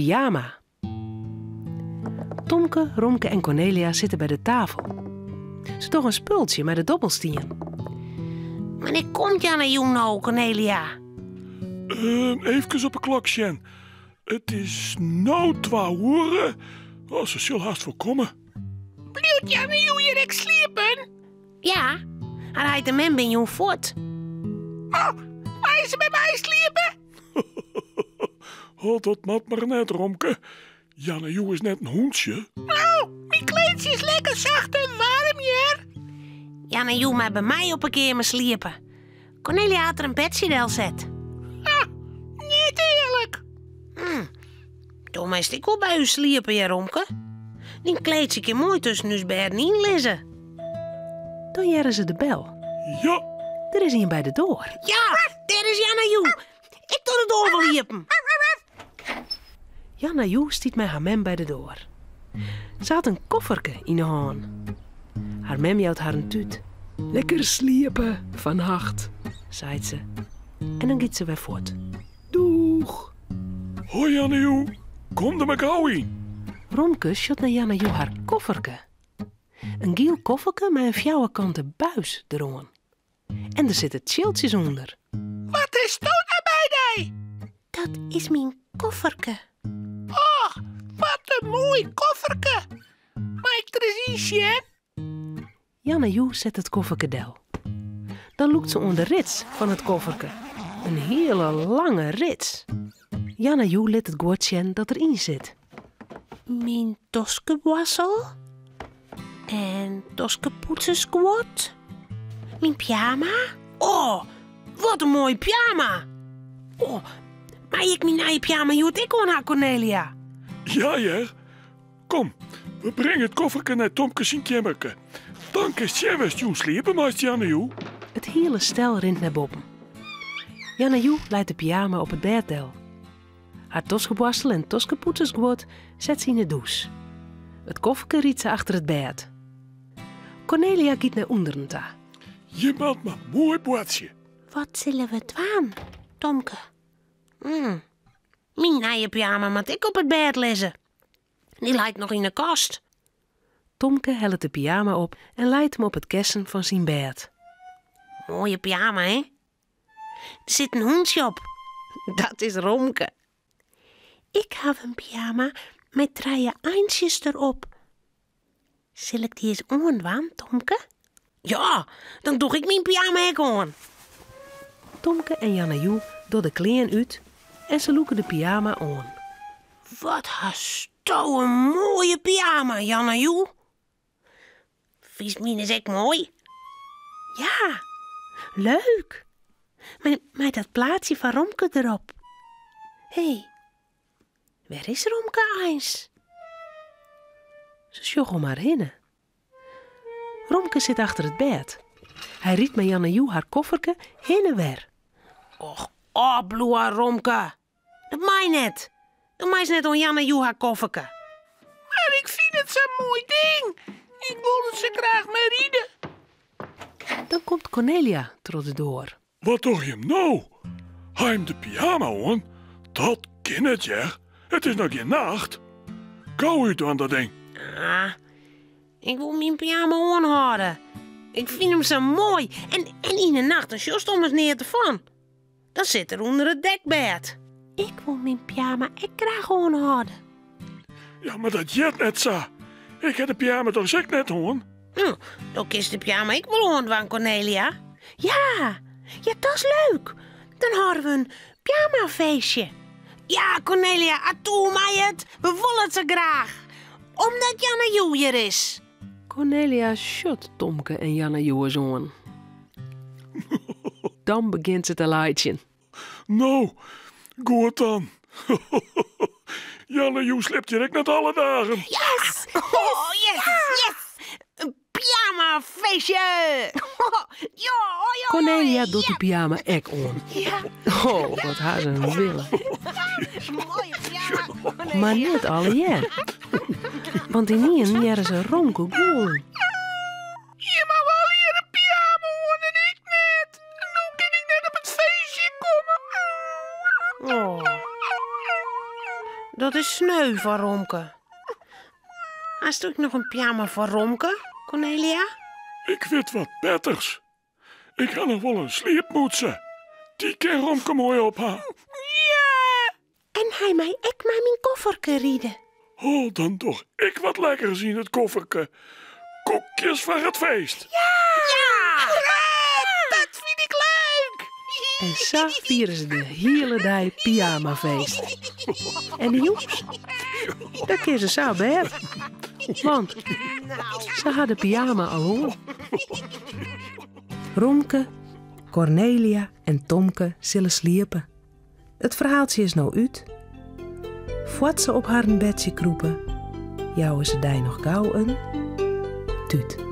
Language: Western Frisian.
pyjama. Tomke, Romke en Kornelia sitte by de tafel. Se dogge in spultsje mei de dobbelstien. Wannear komt Janne jûn no, Kornelia? Eefkes op 'e klok sjen. It is no twa oere. Oh, se sil hast wol komme. Bliuwt Janne jûn hjir ek sliepen? Ja, har heit en mem bin jûn fuort. Oh, mei se by my sliepe? Oh, dat moat mar net, Romke. Janne Joe is net in hûntsje. No, myn kleedsje is lekker sacht en waarm hjir. Janne Joe mei by my op 'e keamer sliepe. Kornelia hat der in bedsje delset. Ha, net earlik. Hm. Do meist ek wol by ús sliepe, hear Romke. Dyn kleedsje kin moai tusken ús bêden yn lizze. Dan hearre se de bel. Ja. Der is ien by de doar. Ja, dêr is Janna Joe. Ik doar de doar wol iepen. Janna Joe stiet mei har mem by de doar. Se hat in kofferke yn 'e hân. Har mem jout har in tút. Lekker sliepe fannacht, seit se. En dan giet se wer fuort. Doeg! Hoi Janna Joe, kom der mar gau yn. Romke sjocht nei Janna Joe har kofferke. In giel kofferke mei in fjouwerkante buis deroan. En der sitte tsjiltsjes ûnder. Wat is dat nou by dy? Dat is myn kofferke. Och, wat in moai kofferke. Mei ik der ris yn sjen? Janna Joe set it kofferke del. Dan lûkt se oan de rits fan it kofferke. In hiele lange rits. Janna Joe lit it guod sjen dat der yn sit. Myn toskeboarsel en toskepoetsersguod. Myn pyjama. Oh, wat in moaie pyjama! Oh, mei ik myn nije pyjama hjoed ek oan ha, Kornelia? Ja hear. Kom, we bringe it kofferke nei Tomke syn keammerke. Dan kinst sjen wêr'tst jûn sliepe meist, Janne Joe. It hiele stel rint nei boppen. Janne Joe leit de pyjama op it bêd del. Har toskeboarstel en toskepoetsersguod set se yn 'e dûs. It kofferke rydt se achter it bêd. Kornelia giet nei ûnderen ta. Je moat mar moai boartsje. Wat sille we dwaan, Tomke? Mm. Myn nije pyjama moat ek op it bêd lizze. Dy leit noch yn 'e kast. Tomke hellet de pyjama op en leit him op it kessen fan syn bêd. Moaie pyjama, hè? Der sit in hûntsje op. Dat is Romke. Ik haw in pyjama mei trije eintsjes derop. Sil ik dy ris oandwaan, Tomke? Ja, dan doch ik myn pyjama ek oan. Tomke en Janna Joe dogge de klean út en se lûke de pyjama oan. Wat hasto in moaie pyjama, Janna Joe. Fynst mines ek moai? Ja, leuk. Mei dat plaatsje fan Romke derop. Hé, wêr is Romke eins? Se sjogge om har hinne. Romke sit achter it bêd. Hy rydt mei Janna Joe har kofferke hinne wer. Och, opbliuwe, Romke. Dat mei net. Do meist net oan Janna Joe har kofferke. Mar ik fyn it sa'n moai ding. Ik wol der sa graach mei ride. Dan komt Kornelia troch de doar. Wat doch jim no? Ha jim de pyjama oan? Dat kin net, hear. It is noch gjin nacht. Gau útdwaan dat ding. Ah, ik wol myn pyjama oanhâlde. Ik fyn him sa moai. En, en yn 'e nacht dan sjochst ommers neat derfan. Dan sit er ûnder it dekbêd. Ik wol myn pyjama ek graach oanhâlde. Ja, mar dat heart net sa. Ik ha de pyjama dochs ek net oan? No, do kinst de pyjama ek wol oandwaan, Kornelia. Ja, ja, dat is leuk. Dan hâlde we in pyjamafeestje. Ja, Kornelia, atoe mei it. We wolle it sa graach. Omdat Janna Joe hjir is. Kornelia sjocht Tomke en Janna Joe ris oan. Dan begjint se te laitsjen. No, goed dan. Janna Joe sliept hjir ek net alle dagen. Yes! Oh, yes, yes! In pyjamafeestje! Ja, oi, oi, Kornelia docht de pyjama ek oan. Ja. Oh, wat ha se in wille. Moaie pyjama. Mar net allegear. Want ynienen hearre se Romke gûlen. Jim hawwe allegear in pyjama oan en ik net. No kin ik net op it feestje komme. Oh. Dat is sneu foar Romke. Hast ek noch in pyjama foar Romke, Kornelia? Ik wit wat betters. Ik ha noch wol in sliepmûtse. Dy kin Romke moai op ha. Ja! En hy mei ek mei myn kofferke ride. Oh, dan doch ik wat lekkers yn it kofferke. Koekjes foar it feest. Ja! Ja! Dat fyn ik leuk! En sa fiere se de hiele dei pyjamafeest. En de jûns, dan kinne se sa op bêd. Want se ha de pyjama al oan. Romke, Kornelia en Tomke sille sliepe. It ferhaaltsje is no út. Foar't se op harren bedsje krûpe, jouwe se dy noch gau in tút.